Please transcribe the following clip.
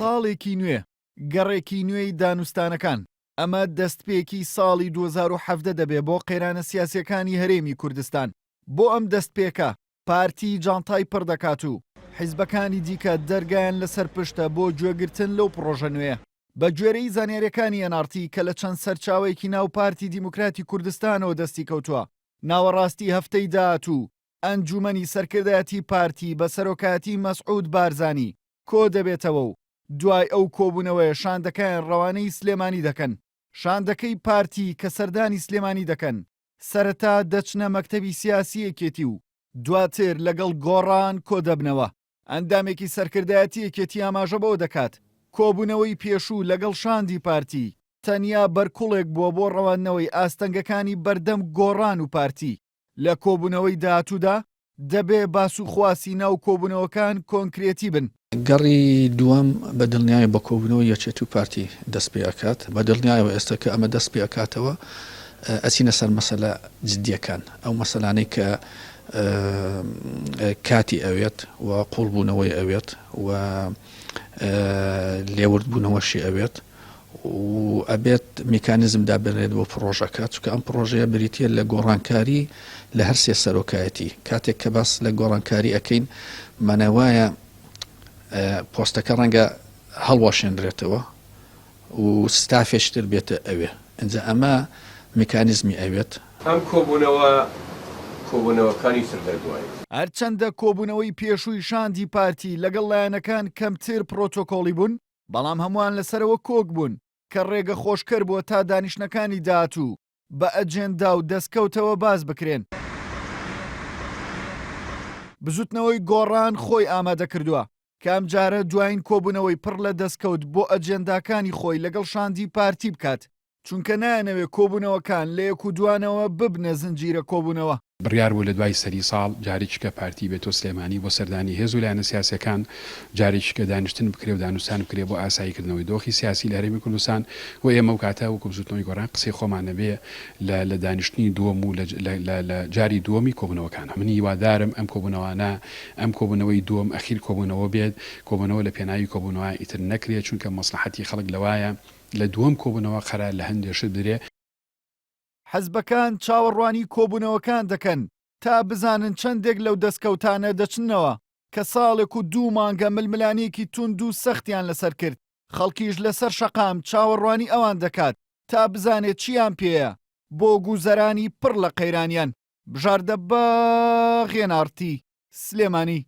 ساڵێکی نوێ، گەڕێکی نوێی دانوستانەکان، ئەمە دەستپێکی ساڵی 2017 دەبێ بۆ قەیرانە سیاسییەکانی هەرێمی کوردستان. بۆ ئەم دەستپێکە، پارتی جانتای پڕ دەکات و حیزبەکانی دیکە دەرگایان لەسەر پشتە بۆ گوێگرتن لەو پڕۆژە نوێیە. بە گوێرەی زانیارییەکانی nrt کە لە چەند سەرچاوەیەکی ناو پارتی دیموکراتی کوردستانەوە دەستی کەوتووە، ناوەڕاستی هەفتەی داهاتوو ئەنجوومەنی سەرکردایەتی پارتی بە سەرۆکایەتی مەسعود بارزانی کۆدەبێتەوە و دوای ئەو کۆبوونەوەیە شاندەکەیان ڕەوانەی سلێمانی دەکەن. شاندەکەی پارتی کە سەردانی سلێمانی دەکەن، سەرەتا دەچنە مەکتەبی سیاسی یەکێتی و دواتر لەگەڵ گۆڕان کۆدەبنەوە. ئەندامێکی سەرکردایەتی یەکێتی ئاماژە بەوە دەکات، کۆبوونەوەی پێشوو لەگەڵ شاندی پارتی تەنیا بەرکوڵێک بووە بۆ ڕەواندنەوەی ئاستەنگەکانی بەردەم گۆڕان و پارتی، لە کۆبوونەوەی داهاتوودا دەبێ باس و خواسی ناو کۆبوونەوەکان کۆنکرێتی بن. گەڕی دووەم بە دڵنیایی بە کۆبوونەوەی یەکێتی و پارتی دەست پێ ئەکات، بە دڵنیایەوە ئێستا کە ئەمە دەست پێ ئەکاتەوە ئەچینە سەر مەسەلە جدییەکان، ئەو مەسەلانەی کە کاتی ئەوێت و قوڵبوونەوەی ئەوێت و لێوردبوونەوەشی ئەوێت. و ئەبێت میکانیزم دابنرێت بۆ پڕۆژەکە، چونکە ئەم پڕۆژەیە بریتییە لە گۆڕانکاری لە هەر سێ سەرۆکایەتی، کاتێک کە باس لە گۆڕانکاری ئەکەین مانای وایە پۆستەکە ڕەنگە هەڵوەشێنرێتەوە و ستافێکی تر بێتە ئەوێ، ئینجا ئەمە میکانیزمی ئەوێت. ئەم کۆبوونەوە کۆبوونەوەکانی تر دەردوایت. هەرچەندە کۆبوونەوەی پێشووی شاندی پارتی لەگەڵ لایەنەکان کەمتر پرۆتۆکۆڵی بوون، بەڵام هەمووان لەسەرەوە کۆک بوون کە ڕێگە خۆشکەر بووە تا دانیشتنەکانی داهاتوو بە ئەجێندا و دەستکەوتەوە باس بکرێن. بزوتنەوەی گۆڕان خۆی ئامادە کردووە کە ئەمجارە دوایین کۆبوونەوەی پڕ لە دەستکەوت بۆ ئەجێنداکانی خۆی لەگەڵ شاندی پارتی بکات، چونکە نایانەوێ کۆبوونەوەکان لە یەک و دوانەوە ببنە زنجیرە کۆبوونەوە. بڕیار بوو لە دوای سەری ساڵ جارێکیکە پارتی بێتۆ سلێمانی بۆ سەردانی هێز و لایەنە سیاسیەکان، جارێکیکە دانیشتن بکرێ و دانوستان بکرێ بۆ ئاسایی کردنەوەی دۆخی سیاسی لە هەرێمی کوردستان و ئێمە ئەو کاتە وەکو بزوتنەوەی گۆڕان قسەی خۆمان ئەبێ لە لە دانیشتنی دووەم و لە لە لە جاری دووەمی کۆبوونەوەکانە. من هیوادارم ئەم کۆبوونەوانە ئەم کۆبوونەوەی دووەم ئەخیر کۆبوونەوە بێت، کۆبوونەوە لە پێناوی کۆبوونەوە ئیتر نەکرێ، چونکە مەسڵەحەتی خەڵک لەوایە لە دووەم کۆبوونەوە قەرار لە هەندێ شت بدرێ. حزبەکان چاوەڕوانی کۆبوونەوەکان دەکەن تا بزانن چەندێک لەو دەستکەوتانە دەچننەوە کە ساڵێک و دوو مانگە ململانێیەکی توند و سەختیان لەسەر کرد، خەڵکیش لەسەر شەقام چاوەڕوانی ئەوان دەکات تا بزانێت چییان پێیە بۆ گوزەرانی پڕ لە قەیرانیان. بژاردە باغ، nrt، سلێمانی.